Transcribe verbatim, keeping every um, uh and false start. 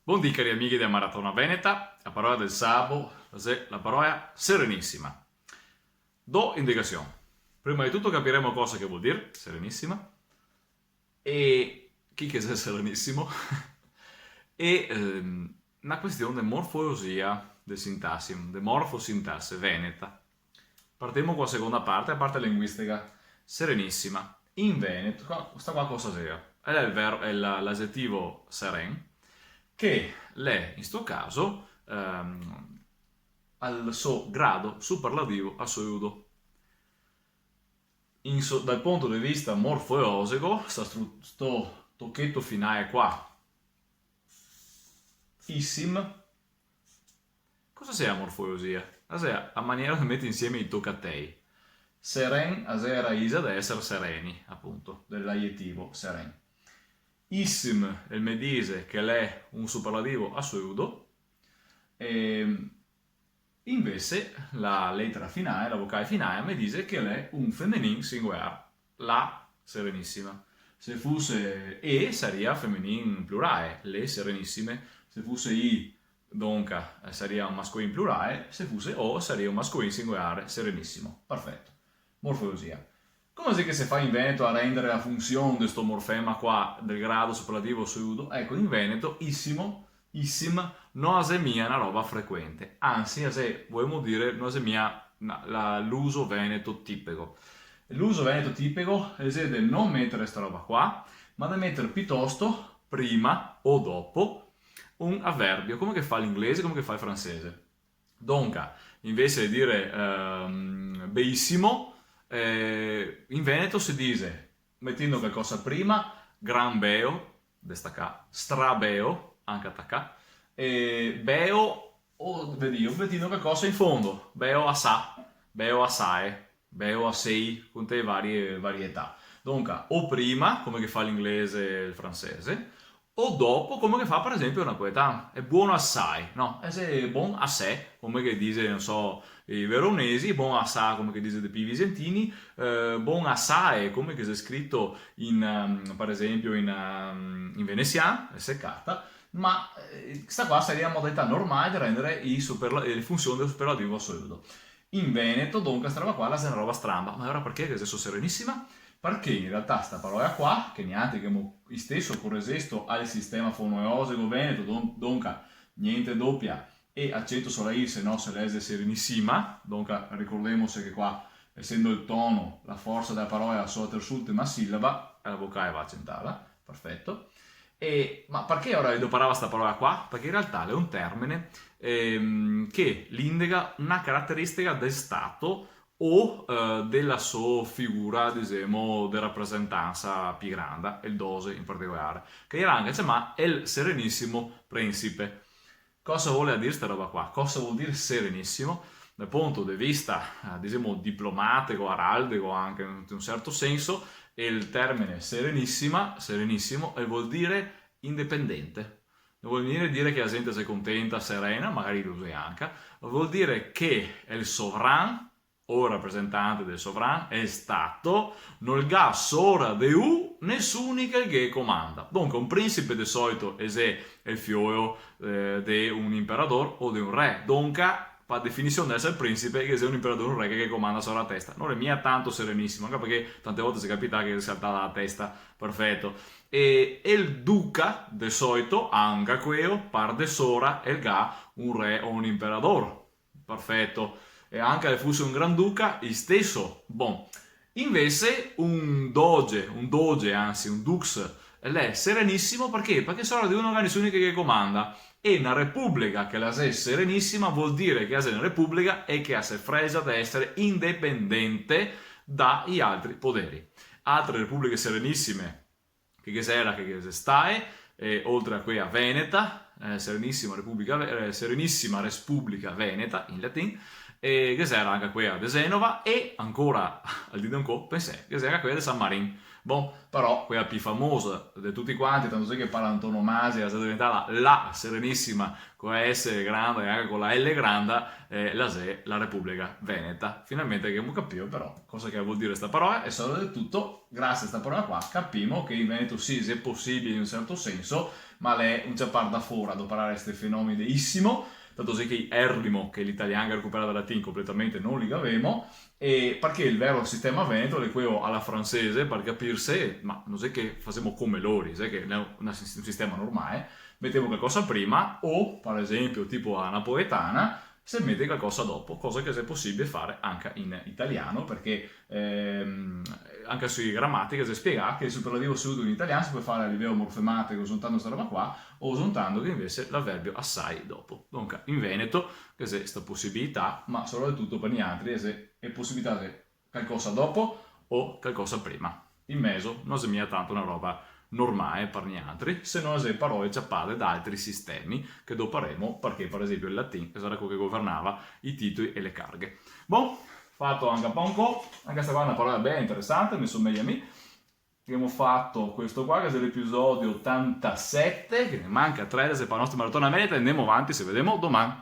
Bondì, cari amighi dea Maratona Veneta, la parola del sabo xe la parola serenisima. Do indicasion. Prima de tuto capiremo cosa che vol dir serenisima e chi che xe serenisimo e, ehm, na question de morfologia, de sintasim, de morfosintase veneta. Partemo co la segonda parte, la parte linguistica. Serenisima. In veneto, qua, sta qua cosa xea? L'è el ver-, l'è la, l'agetivo seren, che l'è, in sto caso, ehm, al so grado superlativo asoluto. In so-, dal punto de vista morfologico, sta stru-, sto tocheto finale qua, isim, cosa xea la morfologia? La xea la maniera de meter insieme i tocatei. Seren, la xea raisa de eser sereni, apunto, de l'agetivo seren. Isim, el me dixe che l'è un superlativo asoluto, e invese la letera finale, la vocale finale, me dixe che l'è un femenin singolar, la serenisima. Se fuse e, saria femenin plurale, le serenisime. Se fuse i, donca, eh, saria un mascolin plurale, se fuse o, saria un mascolin singolare, serenisimo. Perfeto. Morfologia. Come xe che se fa in veneto a rendere la funsion de sto morfema qua, del grado superlativo asoluto? Eco, in veneto, isimo, isim, no la xe mia na roba frequente. Ansi, la xe, volemo dire, no la xe mia na, la, l'uso veneto tipico. L'uso veneto tipico xe de no meter sta roba qua, ma de meter pitosto, prima o dopo, un averbio, come che fa l'inglese, come che fa el francese. Donca, invese de dire, ehm, beisimo, eh, in veneto se dixe, metendo calcosa prima, gran beo, destacà, strabeo, anca tacà, e beo, o, vedìo, metendo calcosa in fondo, beo asà, beo asae, beo asei, con tute le varie varietà. Donca, o prima, come che fa l'inglese e el francese, o dopo, come che fa, par esenpio, el napoletan. Xe bon asai, no? Eh, xe bon asè, come che dixe, no so, i veronesi, bon asà, come che dixe de pi i visentini, eh, bon asae, come che xe scrito in, ehm, par esenpio, in, ehm, in venesian, e se cata, ma, eh, sta qua saria la modalità normale de rendere i superla-, le funsion del superlativo asoluto. In veneto, donca, sta roba qua la xe na roba stramba. Ma alora parché che xe so serenisima? Parché in realtà sta parola qua, che nialtri ghemo isteso corexesto al sistema fonologico veneto, don-, donca gnente dopia e acento sora i, se no se lexe serenisima, donca ricordemose che qua, esendo el tono, la forsa dela parola xe la so tersultima silaba, e la vocale va acentada, perfeto. E, ma parché alora doparava sta parola qua? Parché in realtà l'è un termine, ehm, che l'indega na carateristica del stato o, eh, dela so figura, disemo, de rapresentansa pi granda, el doxe in particolare, che iera anca ciamà el Serenisimo Prinsipe. Cosa vol dir sta roba qua? Cosa vol dir serenisimo? Dal punto de vista, eh, disemo, diplomatico, araldico, anca in un certo senso, el termine serenisima, serenisimo, el vol dir independente. No vol gnanca dir che la zente xe contenta, serena, magari lu xe anca, vol dir che el sovran o rapresentante del sovran, el Stato, nol ga sora de lu nesuni che ghe comanda. Donca, un prinsipe de soito el xe el fiolo, eh, de un imperador o de un re. Donca, par definision, deve eser prinsipe, che xe un imperador, un re che ghe comanda sora la testa. No l'è mia tanto serenisimo, anca parché tante volte xe capità che ghe salta la testa. Perfeto. E, e el duca, de soito, anca queo, par de sora, el ga un re o un imperador. Perfeto. E anca se fuse un gran duca, isteso. Bon. Invese un doge, un doge, ansi, un dux, l'è serenisimo parché? Parché sora de lu no ga nesuni che ghe comanda. E na republica che la xe serenisima vol dir che la xe na republica e che la se fregia de eser independente da i altri poderi. Altre republiche serenisime che ghe xera, che ghe xe stae, eh, oltre a quea veneta, eh, Serenisima Republica Ve-, eh, Serenisima Respublica Veneta, in latin, e ghe xera anca quea de Genova, e ancora, al dì de ancò, pensè, ghe xera anca quea de San Marin. Bon, però quela pì famosa de tuti quanti, tanto xe che par antonomasia xe deventà la, la Serenisima, co la S granda e anca co la L granda, eh, la xe la Republica Veneta. Finalmente che gavemo capìo però cosa che vol dire sta parola, e sopratuto, grasie a sta parola qua, capimo che in Veneto sì, xe posibile in un certo senso, ma l'è un ciapar da fora, doparare ste fenomeni de isimo, tanto xe che i erlimo, che l'italian ga recuperà dal latin, conpletamente no li gavemo, e parché el vero sistema veneto l'è queo a la francese, par capirse, ma no xe che fasemo come lori, xe che l'è una, un sistema normale, metemo calcosa prima, o, par esempio, tipo a napoletana, se mete calcosa dopo, cosa che xe posibile fare anca in italian, parché, ehm, anca su gramatiche xe spiegà che el superlativo assoluto in italian se pol fare a liveo morfematico, zontando sta roba qua, o zontando che invese l'avverbio asai dopo. Donca, in veneto, che xe sta posibilità, ma sopratuto par nialtri, xe, xe posibilità de calcosa dopo o calcosa prima. In mezo no xe mia tanto na roba normale par nialtri, se no xe parole ciapade da altri sistemi che doparemo, parché, par esempio, el latin sarà queo che governava i titoli e le carghe. Bon, fato anca par ancò, anca sta qua xe na parola ben interesante, me someja a mi. Gavemo fato questo qua, che xe l'episodio otantasete, che ne manca tre, xe par la nostra maratona veneta, e ndemo avanti, se vedemo doman.